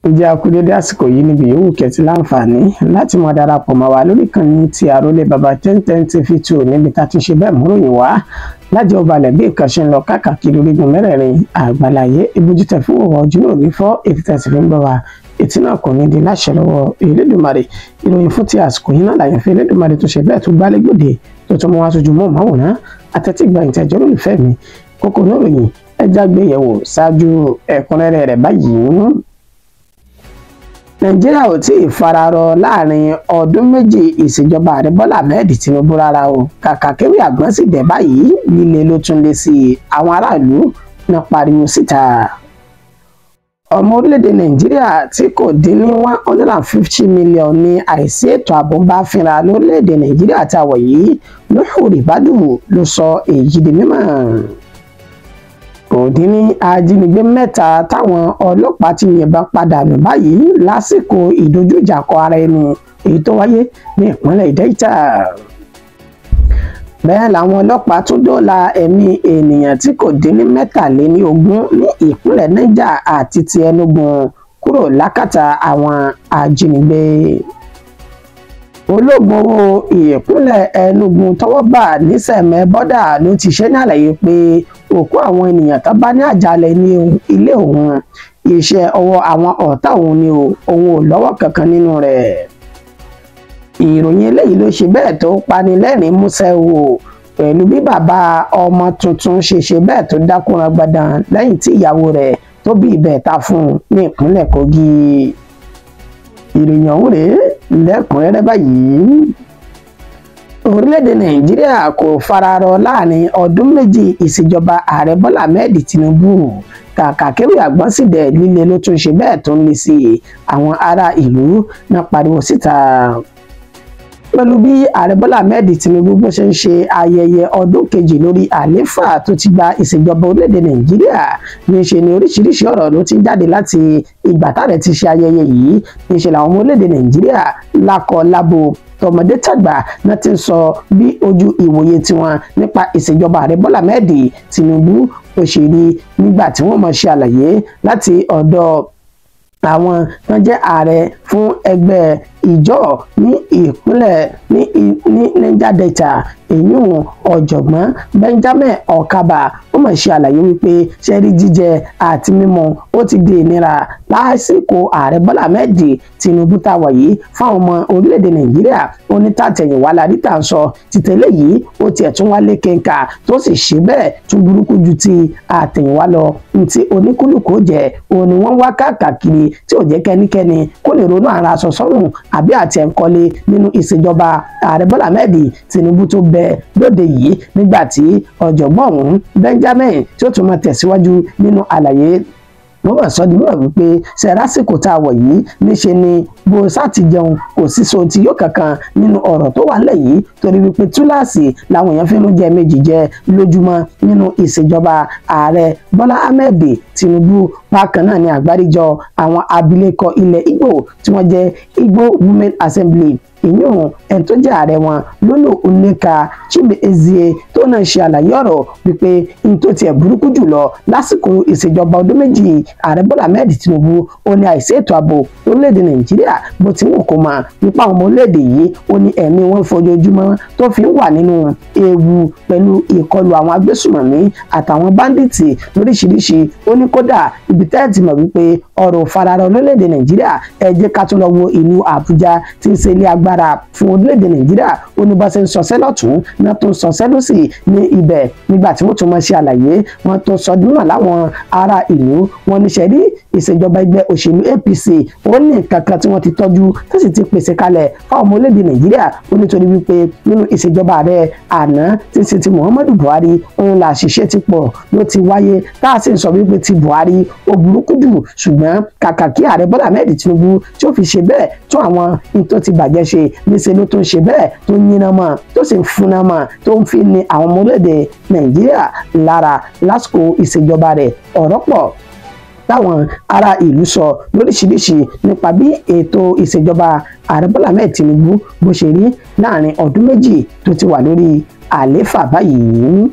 Ǹjẹ́ a kú dédé àsìkò yìí níbi yòówù kẹ́tí láǹfààní láti máa darapọ̀ mọ́ wa lórí ìkànnì ti Àrólé Baba 1010 TV 2 níbi tá a ti ṣe bẹ́ẹ̀ múròyìn wá lájọ balẹ̀ bí nǹkan ṣe ń lọ káàkiri orígun mẹ́rẹ̀ẹ̀rin àgbàláyé. Ibùjútẹ̀ fún òwò ojú náà ní fọ́ ètí tẹ̀sí fi ń gbọ́ wa, ètí náà kò ní di láṣẹ lọ́wọ́ Elédùmarè. Ìròyìn fún ti àsìkò yìí náà làyẹ̀fẹ́ Elédùmarè tó ṣe bẹ́ẹ̀ tó gbálégbòde tó tún mú wá sójú mọ́ màwòrán àtẹ̀tí gba ìtẹ̀jọ́ lólùfẹ́ mi. Kókó oníròyìn ẹja gbé yẹ̀wò ṣáájú ẹ̀kúnrẹ́rẹ́ rẹ̀ báyìí. Nàìjíríà ò tí ì fararọ láàrin ọdún méjì ìṣèjọba Ààrẹ Bọ́lá Ahmed Tinubu rárá o. Kàkà kéwì àgbọn sì dẹ̀ báyìí, líle ló tún lé sí i. Àwọn aráàlú náà pariwo síta. Ọmọ orílẹ̀-èdè Nàìjíríà tí kò dín ní 150 million ní àìsí ètò ààbò ń bá fínra lórílẹ̀-èdè Nàìjíríà tá a wọ̀ yìí. Nuhu Ribadu ló sọ èyí di mímọ̀. Kò dín ní ajínigbé 3 táwọn ọlọ́pàá ti yìnbọn padà nù báyìí lásìkò ìdojúìjàkọ ara ẹni èyí tó wáyé ní ìpínlẹ̀ Delta. Bẹ́ẹ̀ làwọn ọlọ́pàá tún dóòlà ẹ̀mí ènìyàn tí kò dín ní 23 ní ìpínlẹ̀ Niger àti ti Enugu kúrò lákàtà àwọn ajínigbé. Ológun owó ìpínlẹ̀ Enugu tọ́wọ́ bà ní Sẹ̀mẹ́ bọ́dà ló ti ṣe ní àlàyé pé òkú àwọn ènìyàn tó bá ní àjálẹ̀ ní ilé òun, iṣẹ́ ọwọ́ àwọn ọ̀tá òun ni òun ò lọ́wọ́ kankan nínú rẹ̀. Ìròyìn eléyìí ló ṣe bẹ́ẹ̀ tó pani lẹ́rìn-ín músẹ́ o, pẹ̀lú bí bàbá ọmọ tuntun ṣe ṣe bẹ́ẹ̀ tó dákúnra gbọ̀dàn lẹ́yìn tí ìyàwó rẹ̀ tó bí ìbẹ̀ta fún un ní ìpínlẹ̀ Kogi. Ìròyìn ọ̀hún rèé lẹ́kùnrẹ́rẹ́ báyìí. Orílẹ̀-èdè Nàìjíríà kò fararọ láàrin ọdún méjì ìṣèjọba Ààrẹ Bọ́lá Ahmed Tinubu. Kàkà kéwì àgbọn sì dẹ̀ líle ló tún ṣe bẹ́ẹ̀ tó ń le sí i. Àwọn ará ìlú náà pariwo síta. Pẹ̀lú bí Ààrẹ Bọ́lá Ahmed Tinubu bó ṣe ń ṣe ayẹyẹ ọdún kejì lórí àlééfà tó ti gba ìṣèjọba orílẹ̀-èdè Nàìjíríà, níṣe ni oríṣiríṣi ọ̀rọ̀ ló ti ń jáde láti ìgbà táàrẹ ti ṣe ayẹyẹ yìí. Níṣe làwọn ọmọ orílẹ̀-èdè Nàìjíríà lákọ lábo, tọmọdé tàgbà náà ti ń sọ bí ojú ìwòye tiwọn nípa ìṣèjọba Ààrẹ Bọ́lá Ahmed Tinubu ó ṣe rí nígbà tí wọ́n máa ṣe àlàyé láti ọ̀dọ̀ àwọn tó jẹ́ ààrẹ fún ẹgbẹ́ ìjọ ní ìpínlẹ̀ ní Niger Delta, èyí ọ̀jọ̀gbọ́n Benjamin Okaba. Ó mà ṣe àlàyé wípé ṣẹ́rí jíjẹ àti mímu ó ti di ìnira lásìkò Ààrẹ Bọ́lá Ahmed Tinubu tá a wà yìí fáwọn ọmọ orílẹ̀-èdè Nàìjíríà. Ó ní tàtẹ̀yìnwá la rí tà ń sọ títẹ̀lé yìí, ó tiẹ̀ tún wá lékenkà tó sì ṣe bẹ́ẹ̀ tún burúkú ju ti àtẹ̀yìnwá lọ. Ntí oníkúlùkù jẹ òun ni wọ́n wá káàkiri tí ò jẹ́ kẹ́nikẹ́ni kó lè ronú ara aṣọ sọ́rùn àbí àti ẹ̀ńkọ́lé nínú ìṣèjọba Ààrẹ Bọ́lá Ahmed Tinubu tó bẹ lóde yìí. Nígbà tí ọ̀jọ̀gbọ́n ọ̀hún Benjamin tí ó tún máa tẹ̀síwájú nínú àlàyé, wọ́n bá sọ di mímọ̀ wípé ṣe lásìkò tá a wọ̀ yìí níṣe ni bó sá ti jẹun kò sí so tí yóò kankan nínú ọ̀rọ̀ tó wà nílẹ̀ yìí, torí wípé túláàsì làwọn èèyàn fi ń jẹ méjì jẹ lójúmọ́ nínú ìṣèjọba Ààrẹ Bọ́lá Ahmed Tinubu. Bákan náà ni àgbáríjọ àwọn abilékọ ilẹ̀ Ìgbò tí wọ́n jẹ́ Igbo Women Assembly, ìyún ẹni tó jẹ́ ààrẹ wọn Lolo Nneka Chimezie tó náà ṣe àlàyé ọ̀rọ̀ wípé n tó tiẹ̀ burúkú jùlọ lásìkò ìṣèjọba ọdún méjì Ààrẹ Bọ́lá Ahmed Tinubu ó ní àìsí ètò ààbò orílẹ̀-èdè Nàìjíríà bó ti wù kó máa wípé àwọn ọmọ orílẹ̀-èdè yìí ó ní ẹ̀mí wọn fojoojúmọ́ tó fi ń wà nínú ewu pẹ̀lú ìkọlù àwọn agbésùmọ̀mí àtàwọn báńdíìtì lóríṣiríṣi. Ó ní kódà ibi tẹ́ẹ̀tì mọ̀ wípé ọ̀rọ̀ fararọ lórílẹ̀-èdè Nàìjíríà, ẹ jẹ́ ká tún lọ wo ìlú Àbújá tí ń ṣe ilé agbára fún orílẹ̀-èdè Nàìjíríà. Ó ní bá ṣe ń sọsẹ́ lọ́tún náà tó ń sọsẹ́ lọ́sì ní ibẹ̀. Nígbà tí wọ́n tún máa ṣe àlàyé, wọ́n tó sọ dúnmọ̀ láwọn ará ìlú wọn ní ṣe rí ìṣèjọba ẹgbẹ́ òṣèlú APC ó ní nǹkan kan tí wọ́n ti tọ́jú tó sì ti pèsè kalẹ̀ fáwọn ọmọ orílẹ̀-èdè Nàìjíríà. Ó nítorí wípé nínú ìṣèjọba ààrẹ àná tí ń ṣe ti Muhammadu Buhari, òun là àṣìṣe ti pọ̀ ló ti wáyé, tá a sì ń sọ wípé ti Buhari ó burúkú jù, ṣùgbọ́n kàkà kí Ààrẹ Bọ́lá Ahmed Tinubu tí ó fi ṣe bẹ́ẹ̀ tún àwọn ní tó ti bàjẹ́ ṣe, níṣẹ́ ló tó ń ṣe bẹ́ẹ̀ tó ń yínná mọ́ tó sì ń fúnná mọ́ tó ń fi ní àwọn ọmọ orílẹ̀-èdè Nàìjíríà lára lásìkò ìṣèjọba rẹ̀. Ọ̀rọ̀ pọ̀ táwọn ará ìlú sọ lóríṣiríṣi nípa bí ètò ìṣèjọba Ààrẹ Bọ́lá Ahmed Tinubu bó ṣe rí láàrin ọdún méjì tó ti wà lórí àlééfà báyìí.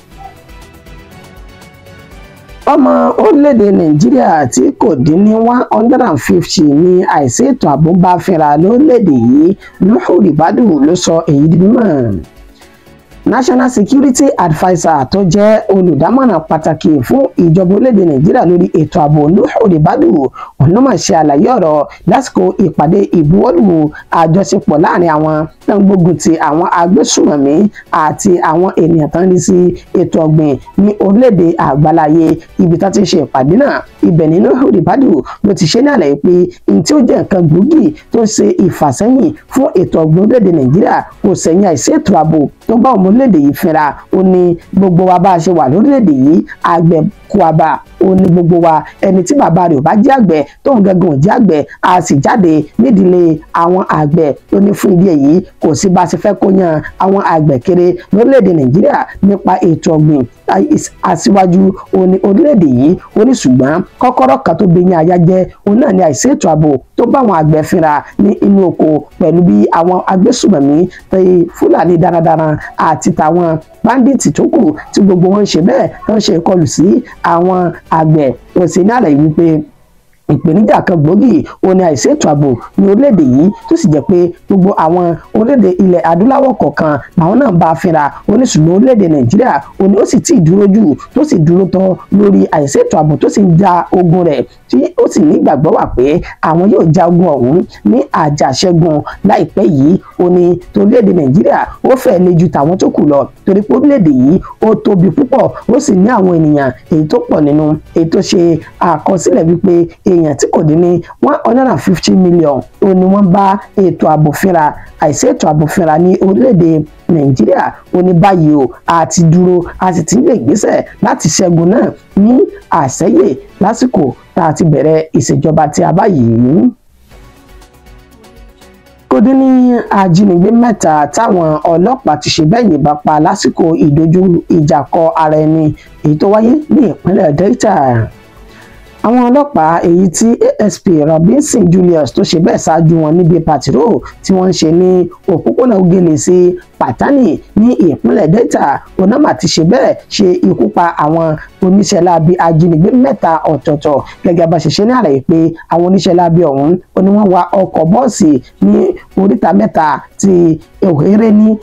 Ọmọ orílẹ̀-èdè Nàìjíríà tí kò dín ní 150 ní àìsí ètò ààbò bá fínra lórílẹ̀-èdè yìí, Nuhu Ribadu ló sọ èyí di mímọ̀. National Security Adviser tó jẹ́ olùdámọ̀ràn pàtàkì fún ìjọba orílẹ̀-èdè Nàìjíríà lórí ètò ààbò Nuhu Ribadu ọ̀nàmọ̀ ṣe àlàyé ọ̀rọ̀ lásìkò ìpàdé ìbuwọ́lù àjọṣepọ̀ láàrin àwọn tó ń gbógun ti àwọn agbésùmọ̀mí àti àwọn ènìyàn tó ń rí sí ètò ọ̀gbìn ní orílẹ̀-èdè àgbáláyé. Ibi tó ti ṣe ìpàdé náà, ibẹ̀ ní Nuhu Ribadu ló ti ṣe ní àlàyé pé n tí ó jẹ́ nǹkan gbòógì tó ṣe ìfàsẹ́yìn fún ètò ọ̀gbìn orílẹ̀-èdè Nàìjíríà kò sẹ́yìn àìsí ètò ààbò tó bá ọmọ orílẹ̀-èdè yìí fínra. Ó ní gbogbo wa bá a ṣe wà lórílẹ̀-èdè yìí, àgbẹ̀ kúaba ó ní gbogbo wa, ẹni tí bàbá rẹ̀ ò bá jẹ́ àgbẹ̀ tóun gangan ò jẹ́ àgbẹ̀, a sì jáde nídìílé àwọn àgbẹ̀. Ó ní fún ìdí èyí kò sí bá a ṣe fẹ́ kó yan àwọn àgbẹ̀ kéré lórílẹ̀-èdè Nàìjíríà nípa ètò ọ̀gbìn. Aṣíwájú ó ní orílẹ̀-èdè yìí, ó ní ṣùgbọ́n kọ́kọ́rọ́ kan tó bẹ yín aya jẹ́ òun náà ní àìsí ètò ààbò tó bá àwọn àgbẹ̀ fínra ní inú oko pẹ̀lú bí àwọn agbésùmọ̀mí ti Fúlàní darandaran àti tàwọn báńdíìtì tó kù tí gbogbo wọn ń ṣe bẹ́ẹ̀ tó ń ṣe ìkọlù sí àwọn àgbẹ̀. Ó sì ní àlàyé wípé ìpèníjà kan gbòógì ó ní àìsí ètò ààbò ní orílẹ̀-èdè yìí, tó sì jẹ́ pé gbogbo àwọn orílẹ̀-èdè ilẹ̀ adúláwọ̀ kọ̀ọ̀kan làwọn náà ń bá a fínra. Ó ní ṣùgbọ́n orílẹ̀-èdè Nàìjíríà ó ní ó sì tí ì dúró jù tó sì dúró tán lórí àìsí ètò ààbò tó sì ń ja ogun rẹ̀, tí ó sì ní ìgbàgbọ́ wà pé àwọn yóò ja ogun ọ̀hún ní àjàṣẹ́gun láìpẹ́ yìí. Ó ní torílẹ̀-èdè Nàìjíríà ó fẹ́ le ju tàwọn tó kù lọ torí pé orílẹ̀-èdè yìí ó tóbi púpọ̀, ó sì ní àwọn ènìyàn èyí tó pọ̀ nínú, èyí tó ṣe àkọsílẹ̀ wípé èèyàn tí kò dín ní 150 million ó ní wọ́n bá ètò ààbò fínra, àìsí ètò ààbò fínra ní orílẹ̀-èdè Nàìjíríà. Ó ní báyìí o, a ti dúró, a sì ti ń gbé ìgbésẹ̀ láti ṣẹ́gun náà ní àṣẹ́yè lásìkò tá a ti bẹ̀rẹ̀ ìṣèjọba tí a bá yìí. Kò dín ní ajínigbé 3 táwọn ọlọ́pàá ti ṣe bẹ́ẹ̀ yìnbọn pa lásìkò ìdojú ìjà kọ ara ẹni èyí tó wáyé ní ìpínlẹ̀ Delta. Àwọn ọlọ́pàá èyí tí ASP Robinson Julius tó ṣe bẹ́ẹ̀ ṣáájú wọn níbi pàtírò tí wọ́n ń ṣe ní òpópónà Ogele sí Pàtánì ní ìpínlẹ̀ Delta, Onama ti ṣe bẹ́ẹ̀ ṣe ikú pa àwọn oníṣẹ́ láabi ajínigbé 3 ọ̀tọ̀ọ̀tọ̀. Gẹ́gẹ́ bá ṣe ṣe ní àlàyé pé àwọn oníṣẹ́ láabi ọ̀hún ó ní wọ́n wa ọkọ̀ bọ́ọ̀sì ní oríta 3 ti Òhèrè ní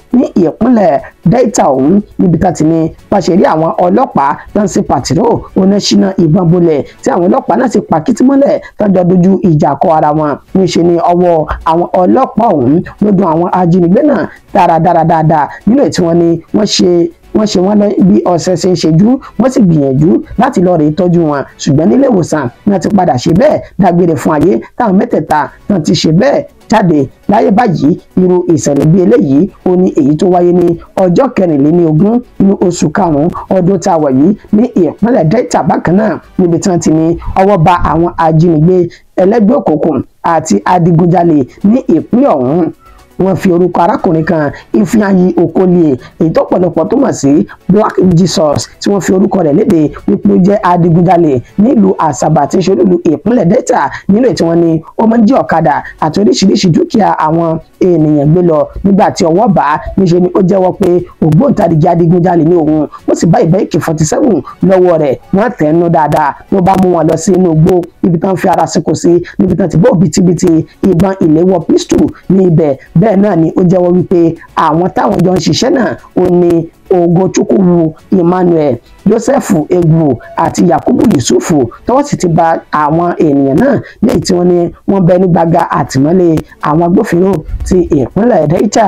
ìpínlẹ̀ Delta ọ̀hún, níbi tá ti ní bá ṣe rí àwọn ọlọ́pàá tó ń ṣe pàtírò oníṣínà ìbọn bolẹ̀ tí àwọn ọlọ́pàá náà ti pa kìtìmọ́lẹ̀ tọ́jọ́ dojú ìjà kọ ara wọn. Níṣe ni ọwọ́ àwọn ọlọ́pàá ọ̀hún ló dùn àwọn ajínigbé náà dáradára dáadáa nínú ètí wọn ni wọ́n ṣe wọ́n lọ bí ọ̀sẹ̀ ṣe ń ṣejú, wọ́n sì gbìyànjú láti lọ rèé tọ́jú wọn, ṣùgbọ́n nílé ìwòsàn náà ti padà ṣe bẹ́ẹ̀ dágbére fún ayé táwọn mẹ́tẹ̀ẹ̀ta náà ti ṣe bẹ́ẹ̀ jáde láyé báyìí. Irú ìṣẹ̀lẹ̀ bí eléyìí ó ní èyí tó wáyé ní ọjọ́ 24 ní oṣù karùn-ún ọdún tá a wà yìí ní ìpínlẹ̀ Delta bákan náà, níbi tí wọ́n ti ní ọwọ́ ba àwọn ajínigbé ẹlẹ́gbẹ́ òkùnkùn àti adigunjalè ní ìpínlẹ̀ ọ̀hún. Wọ́n fi orúkọ arákùnrin kan Ifeanyi Okolie, èyí tó pọ̀lọpọ̀ tó mọ̀ sí Black Jesus, tí wọ́n fi orúkọ rẹ̀ léde wípé ó jẹ́ adigunjalè nílùú Àsàbà tí ń ṣe olúlu ìpínlẹ̀ Delta, nínú ètò wọn ni ó máa ń jí ọ̀kadà àti oríṣiríṣi dúkìá àwọn ènìyàn gbé lọ. Nígbà tí ọwọ́ bá níṣe ni ó jẹ́wọ́ pé ògbóǹtarìgì adigunjalè ní òun, ó sì bá ìbọn AK-47 lọ́wọ́ rẹ̀, wọ́n tẹ̀ ń nú dáadáa ló bá mú wọn lọ sí inú igbó níbi tán fi ara sínkù sí, níbi tán ti bó òbítíbitì ìbọn ìléwọ́ pistol ní ibẹ̀. Bẹ́ẹ̀ náà ni ó jẹ́wọ́ wípé àwọn táwọn jọ ń ṣiṣẹ́ náà ó ní Ogochukwu Emmanuel, Joseph Egwu àti Yakubu Yusufu, tọ́wọ́ sì ti ba àwọn ènìyàn náà léyìí tí wọ́n ní wọ́n bẹ ní gbàgà àtìmọ́lé àwọn agbófinró ti ìpínlẹ̀ Delta.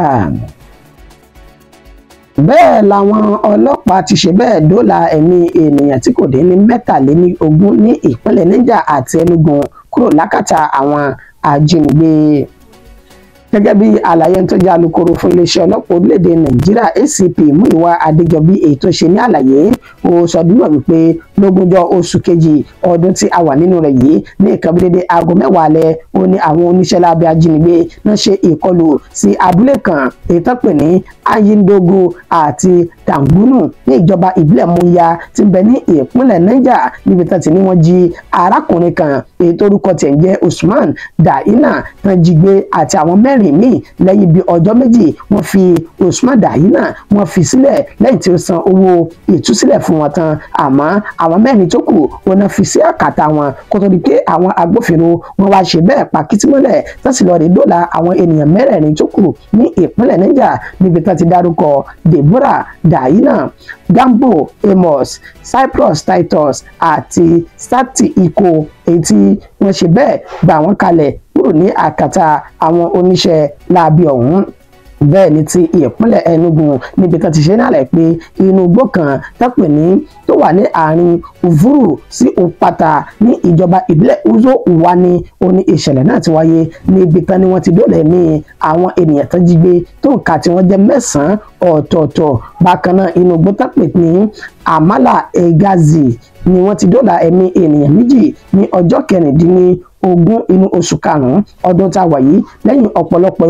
Bẹ́ẹ̀ làwọn ọlọ́pàá ti ṣe bẹ́ẹ̀ dóòlà ẹ̀mí ènìyàn tí kò dín ní 23 ní ìpínlẹ̀ Niger àti Enugu kúrò lákàtà àwọn ajínigbé. Gẹ́gẹ́ bí àlàyé tó jẹ́ alukoro fún iléeṣẹ́ ọlọ́pàá orílẹ̀-èdè Nàìjíríà ACP Múyìwá Adéjọbí èyí tó ṣe ní àlàyé, ó sọ dúnmọ̀ wípé lógúnjọ́ oṣù kejì ọdún tí a wà nínú rẹ̀ yìí ní nǹkan bí dédé aago 10 alẹ́ ó ní àwọn oníṣẹ́ láabi ajínigbé náà ṣe ìkọlù sí abúlé kan èyí tó pè ní Ayindogo àti Tangunu ní ìjọba ìbílẹ̀ Munya tí ń bẹ ní ìpínlẹ̀ Niger, níbi tán ti ní wọ́n jí arákùnrin kan èyí tó orúkọ tiẹ̀ ń jẹ́ Usman Daina tán jí gbé àti àwọn 4 mẹ́rin míì lẹ́yìn bí ọjọ́ 2 wọ́n fi Usman Dahina wọ́n fi sílẹ̀ lẹ́yìn tí ó san owó ìtúsílẹ̀ fún wọn tán. Àmọ́ àwọn 4 tó kù wọn náà fi sí àkàtà wọn kó tó di pé àwọn agbófinró wọn wá ṣe bẹ́ẹ̀ pa kìtìmọ́lẹ̀ tó sì lọ rí dóòlà àwọn ènìyàn 4 tó kù ní ìpínlẹ̀ Niger níbi tó ti dárúkọ Deborah Dahina, Gambo Amos, Cyprus Titus àti Sati Iko, èyí tí wọ́n ṣe bẹ́ẹ̀ gbà wọ́n kalẹ̀ kúrò ní àkàtà àwọn oníṣẹ́ láabi ọ̀hún. Bẹ́ẹ̀ ni ti ìpínlẹ̀ Enugu níbi kan ti ṣe nálẹ̀ pé inú igbó kan tọ́pẹ̀ ní tó wà ní àárín Uvuru sí Upata ní ìjọba ìbílẹ̀ Uzo Uwani ó ní ìṣẹ̀lẹ̀ náà ti wáyé. Níbi kan ni wọ́n ti dóòlà ẹ̀mí àwọn ènìyàn tó jí gbé tó ń ka tí wọ́n jẹ́ 9 ọ̀tọ̀ọ̀tọ̀. Bákan náà inú igbó tọ́pẹ̀ ní Amala Egazi ni wọ́n ti dóòlà ẹ̀mí ènìyàn 2 ní ọjọ́ 16 inú oṣù karùn-ún ọdún tá a wà yìí lẹ́yìn ọ̀pọ̀lọpọ̀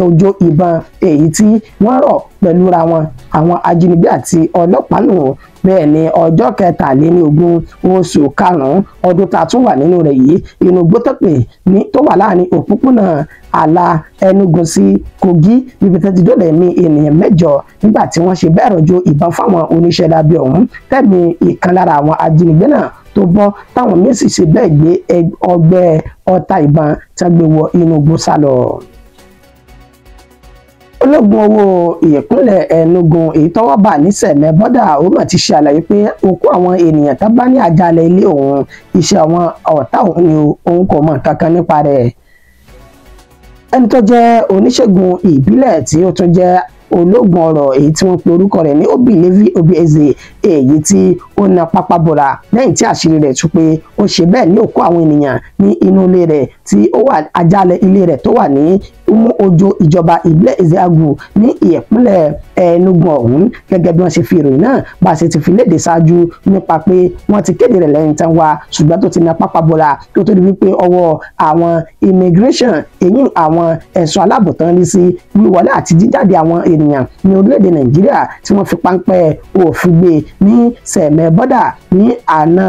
ọjọ́ ìbọn èyí tí wọ́n rọ̀ pẹ̀lú ra wọn àwọn ajínigbé àti ọlọ́pàá nù. Bẹ́ẹ̀ ni ọjọ́ 23 oṣù karùn-ún ọdún tá a tún wà nínú rẹ̀ yìí inú gbótọ́pẹ̀ ní tó wà láàrin òpópónà àlà Enugu sí Kogi níbi tó ti dóòlà ẹ̀mí ènìyàn 8 nígbà tí wọ́n ṣe bẹ́ẹ̀ rọ̀jò ìbọn fáwọn oníṣẹ́ láabi ọ̀hún tẹ̀mí ìkan lára àwọn ajínigbé náà tó bọ́ táwọn míín sì ṣe bẹ́ẹ̀ gbé ọgbẹ́ ọta ìbọn tí wọ́n gbé wọ inú igbó sá lọ. Ológun owó ìpínlẹ̀ Enugu èyí tọ́wọ́ bà ní Sẹ̀mẹ́ bọ́dà ó mà ti ṣe àlàyé pé òkú àwọn ènìyàn tá bá ní àjálẹ̀ ilé òun iṣẹ́ àwọn ọ̀tá òun ni òun kò mọ̀ kankan nípa rẹ̀. Ẹni tó jẹ́ oníṣègùn ìbílẹ̀ tí ó tún jẹ́ ológun ọ̀rọ̀ èyí tí wọ́n pe orúkọ rẹ̀ ní Obi Levi Obieze èyí tí ó na pápá bora lẹ́yìn tí àṣírí rẹ̀ tú pé ó ṣe bẹ́ẹ̀ ní òkú àwọn ènìyàn ní inú ilé rẹ̀ tí ó wà àjálẹ̀ ilé rẹ̀ tó wà ní Umuojo ìjọba ìbílẹ̀ Ezeagu ní ìpínlẹ̀ Enugu ọ̀hún. Gẹ́gẹ́ bí wọ́n ṣe fi ìròyìn náà bá ṣe ti fi léde ṣáájú nípa pé wọ́n ti kéde rẹ̀ lẹ́yìn tán wá ṣùgbọ́n tó ti na pápá bora tó tó di wípé ọwọ́ àwọn immigration èyí àwọn ẹ̀ṣọ́ aláàbò tán rí sí wíwọlé àti jíjáde àwọn ènìyàn ní orílẹ̀-èdè Nàìjíríà tí wọ́n fi páńpẹ́ òfin gbé ní Sẹ̀mẹ́ bọ́dà ní àná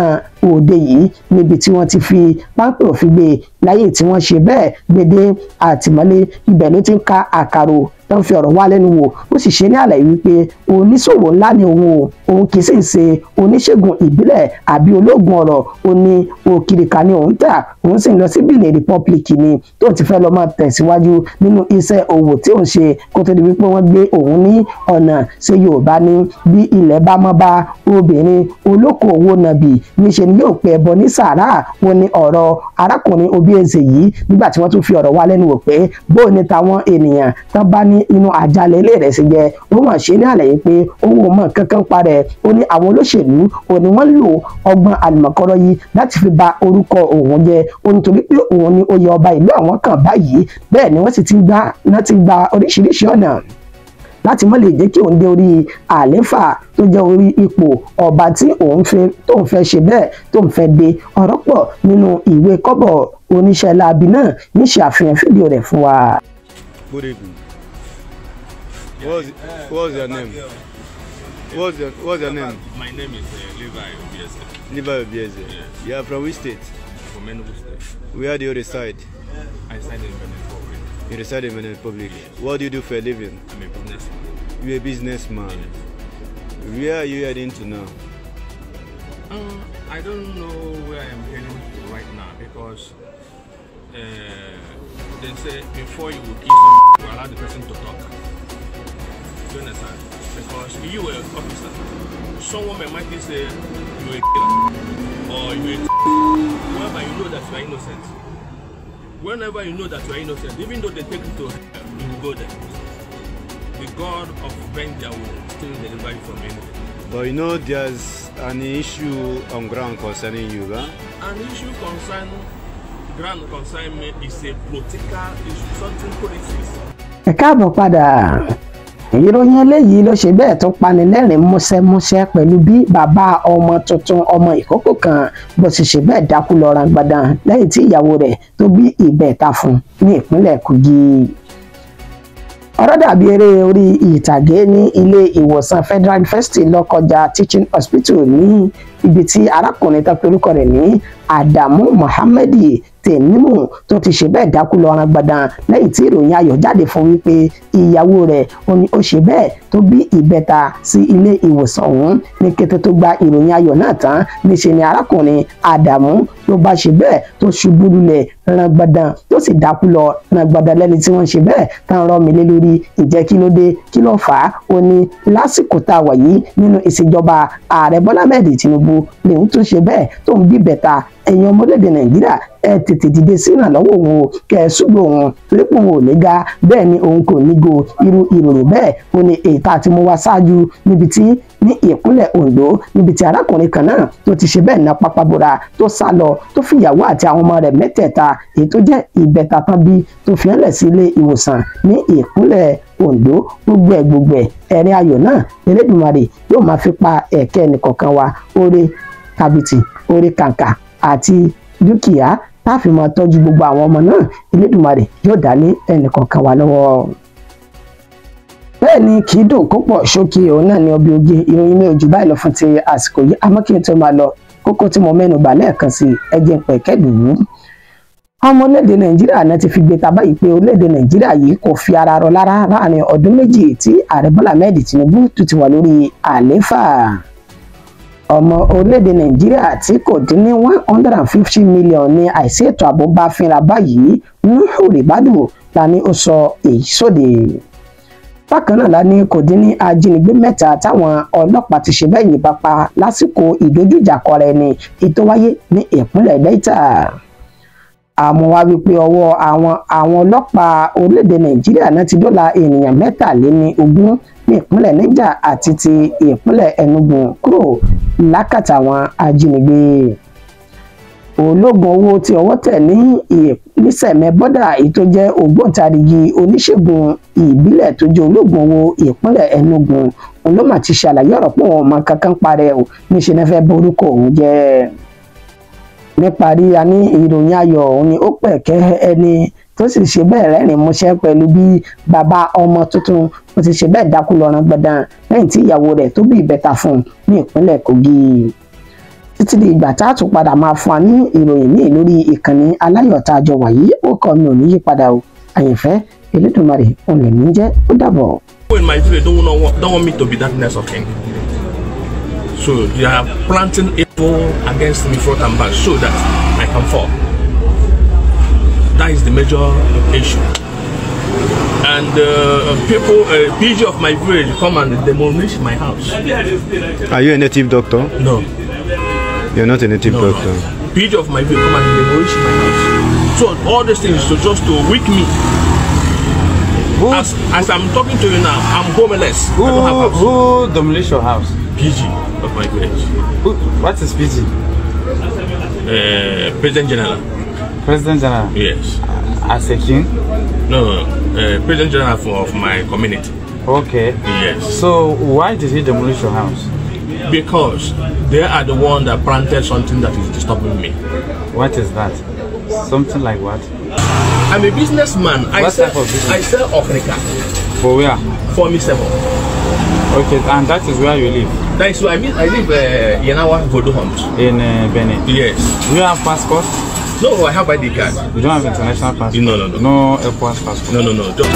òde yìí níbi tí wọ́n ti fi páńpẹ́ òfin gbé láyé tí wọ́n ṣe bẹ́ẹ̀ gbèdé àtìmọ́lé. Ibẹ̀ ló ti ń ka àkàrò tó ń fi ọ̀rọ̀ wá lẹ́nu wò ó sì ṣe ní àlàyé wípé oníṣòwò ńlá ni òun o, òun kì í sì ṣe oníṣègùn ìbílẹ̀ àbí ológun ọ̀rọ̀. Ó ní òkìrìkà ni òun tà, òun sì ń lọ sí Benin Republic ni tó ti fẹ́ lọ máa tẹ̀síwájú nínú iṣẹ́ òwò tí òun ṣe kó tó di wípé wọ́n gbé òun ní ọ̀nà ṣe Yorùbá ní bí ilẹ̀ bá mọ́ bá obìnrin olókoòwò nàbì níṣe ni yóò pẹ́ ẹbọ ní sàárà. Wọn ní ọ̀rọ̀ arákùnrin Obieze yìí nígbà tí wọ́n tún fi ọ̀rọ̀ wá lẹ́nu wò pé bóò ní táwọn ènìyàn tán bá ní inú àjálẹ̀ ilé rẹ̀ sì jẹ́ ó mà ṣe ní àlàyé pé owó mọ̀ kankan parẹ́. Ó ní àwọn olóṣèlú ò ní wọ́n lò ọgbọ́n àlùmọ̀kọ́rọ́ yìí láti fi ba orúkọ òun jẹ́. Ó ní torí pé òun ni oyè ọba ìlú àwọn kan báyìí, bẹ́ẹ̀ ni wọ́n sì ti gba oríṣiríṣi ọ̀nà láti má lè jẹ́ kí òun dé orí àléfà tó jẹ́ orí ipò ọba tí òun fẹ́ ṣe bẹ́ẹ̀ tó ń fẹ́ dé. Ọ̀rọ̀ pọ̀ nínú ìwé kọ́bọ̀ oníṣẹ́ láabi náà ní ṣe àfihàn fídíò rẹ̀ fún wa. Good evening. What's your name? What's your name? My name is Levi Obieze. Levi Obieze. Yes. You are from which state? From Enugu State. Where do you reside? I reside in Benin Republic. You reside in Benin Republic. Yes. What do you do for a living? I'm a businessman. You're a businessman. Yes. Where are you heading to now? I don't know where I'm heading to right now because they say before you will kill someone, you allow the person to talk. Do you understand? Because you were an officer. Someone might say you were a killer or you were a whoever, you know that you are innocent. Whenever you know that you are innocent, even though they take you to hell, you will go there. The God of Vengeance will still deliver you from anything. But you know there's an issue on ground concerning you, huh? An issue ground concerning me is a political issue, something politics. Ẹ káàbọ̀ padà. Ìròyìn eléyìí ló ṣe bẹ́ẹ̀ tó pani lẹ́rìn músẹ́músẹ́ pẹ̀lú bí bàbá ọmọ tuntun ọmọ ìkókó kan bó ṣe ṣe bẹ́ẹ̀ dákú lọ rangbadan lẹ́yìn tí ìyàwó rẹ̀ tó bí ìbẹ̀ta fún ní ìpínlẹ̀ Kogi. Ọ̀rọ̀ dàbí eré orí ìtàgé ní ilé ìwòsàn Federal University Lọ́kọjà Teaching Hospital ní ibi tí arákùnrin tó pe orúkọ rẹ̀ ní Adamu Mohammed Tèmímù tó ti ṣe bẹ́ẹ̀ dákú lọ rangbọ̀dàn lẹ́yìn tí ìròyìn ayọ̀ jáde fún wípé ìyàwó rẹ̀ ó ní ó ṣe bẹ́ẹ̀ tó bí ìbẹta sí ilé ìwòsàn ọ̀hún. Ní kété tó gba ìròyìn ayọ̀ náà tán, níṣe ni arákùnrin Àdàmú ló bá ṣe bẹ́ẹ̀ tó ṣubú lulẹ̀ rangbọ̀dàn tó sì dákú lọ rangbọ̀dàn lẹ́ni tí wọ́n ṣe bẹ́ẹ̀ tán rọ́ mi lé lórí. Ǹjẹ́ kí ló dé, kí ló fà á? Ó ní lásìkò tá a wà yìí nínú ìṣèjọba ààrẹ Bọ́lá Ahmed Tinubu lèun tó ṣe bẹ́ẹ̀ tó ń bí bẹ̀ta. Ẹ̀yin ọmọlédè Nàìjíríà, ẹ tètè dìde sí ìrànlọ́wọ́ òun o, kẹ́ ẹ ṣùgbọ́n òun torí pé òun ò ní ga, bẹ́ẹ̀ ni òun kò ní go. Irú ìròyìn bẹ́ẹ̀ ó ní èyí tá a ti mú wá ṣáájú níbi tí ní ìpínlẹ̀ Ondo, níbi tí arákùnrin kan náà tó ti ṣe bẹ́ẹ̀ ná pápá bora tó sá lọ tó fìyàwó àti àwọn ọmọ rẹ̀ mẹ́tẹ̀ẹ̀ta èyí tó jẹ́ ìbẹta tán bí tó fi hàn lẹ̀ sí ilé ìwòsàn ní ìpínlẹ̀ Ondo. Gbogbo ẹ̀ ẹ̀rín ayọ̀ náà Elédùmarè yóò máa fi pa ẹ̀kẹ́ ẹnìkọ̀ọ̀kan wa, oore kàbìtì, oore kàǹkà àti dúkìá tá a fi máa tọ́jú gbogbo àwọn ọmọ náà, Elédùmarè yóò dálé ẹnìkọ̀ọ̀kan wa lọ́wọ́. Bẹ́ẹ̀ ni kì í dùn kó pọ̀ ṣókí, òun náà ni ọbẹ̀ oge. Ìròyìn mi ò jù báyìí lọ fún ti àsìkò yìí, àmọ́ kí n tó máa lọ, kókó tí mo mẹ́nu bà lẹ́ẹ̀kan sí ẹjẹ́ pẹ̀kẹ́dùn. Ọmọ orílẹ̀-èdè Nàìjíríà náà ti fi gbé ta báyìí pé orílẹ̀-èdè Nàìjíríà yìí kò fi ara rọ lára láàrin ọdún méjì tí ààrẹ Bọ́lá Ahmed Tinubu tó ti wà lórí àlééfà. Ọmọ orílẹ̀-èdè Nàìjíríà tí kò dín ní 150 million ní àìsí ètò ààbò bá fínra báyìí, Nuhu Ribadu la ní ó sọ èyí sóde. Bákan náà la ní kò dín ní ajínigbé mẹ́ta táwọn ọlọ́pàá ti ṣe bẹ́ẹ̀ yìnbọn pa lásìkò ìdójújà kọra ẹni ètò wáyé ní ìpínlẹ̀ Delta. Àmọ́ wá wípé ọwọ́ àwọn ọlọ́pàá orílẹ̀-èdè Nàìjíríà náà ti dóòlà ènìyàn 23 ní ìpínlẹ̀ Niger àti ti ìpínlẹ̀ Enugu kúrò lákàtà àwọn ajínigbé. Ológun owó tí ọwọ́ tẹ̀ ní nísẹ̀mẹ́ bọ́dà èyí tó jẹ́ ògbóǹtarìgì oníṣègùn ìbílẹ̀ tó jẹ́ ológun owó ìpínlẹ̀ Enugu, òun ló mà ti ṣàlàyé ọ̀rọ̀ pé òun ọmọ kankan parẹ́ o, níṣẹ́ náà fẹ́ borúkọ òun jẹ́. Níparí, a ní ìròyìn ayọ̀ òun ni ó pẹ̀kẹ́ ẹni tó sì ṣe bẹ́ẹ̀ rẹ́rìn músẹ́ pẹ̀lú bí bàbá ọmọ tuntun ó ti ṣe bẹ́ẹ̀ dákú lọ́rùn gbọ̀dàn lẹ́yìn tí ìyàwó rẹ̀ tó bí ìbẹ́ta fún un ní ìpínlẹ̀ Kogi. Títí di ìgbà tá a tún padà máa fún wa ní ìròyìn míì lórí ìkànnì aláyọ̀ tá a jọ wà yìí, ó kọ́ mi ò ní yí padà o. Àyànfẹ́ Elédùmarè òun lè mí jẹ́, ó dàbọ̀. People in my village don't want me to be that next of kin. So they are planting evil against me front and back so that I can fall. That is the major issue. And people, PG of my village come and demolish my house. Are you a native doctor? No. You're not a native No, doctor. no. PG of my village come and demolish my house. So all these things to just to weak me. Who, As I'm talking to you now, I'm homeless. I don't have house. who demolished your house? PG of my village. What is PG? President General. President General. Yes. As a king? No. President General of my community. Okay. Yes. So why did he demolish your house? Because they are the one that planted something that is disturbing me. What is that? Something like what? I'm a businessman. What type of business? I sell okrika. For where? For me seven. Okay, and that is where you live? That is where I mean. I live Yenawa Vodo Homes. In Benin? Yes. Do you have passport? No, I have ID card. You don't have international passport? No. No airport passport? No. Just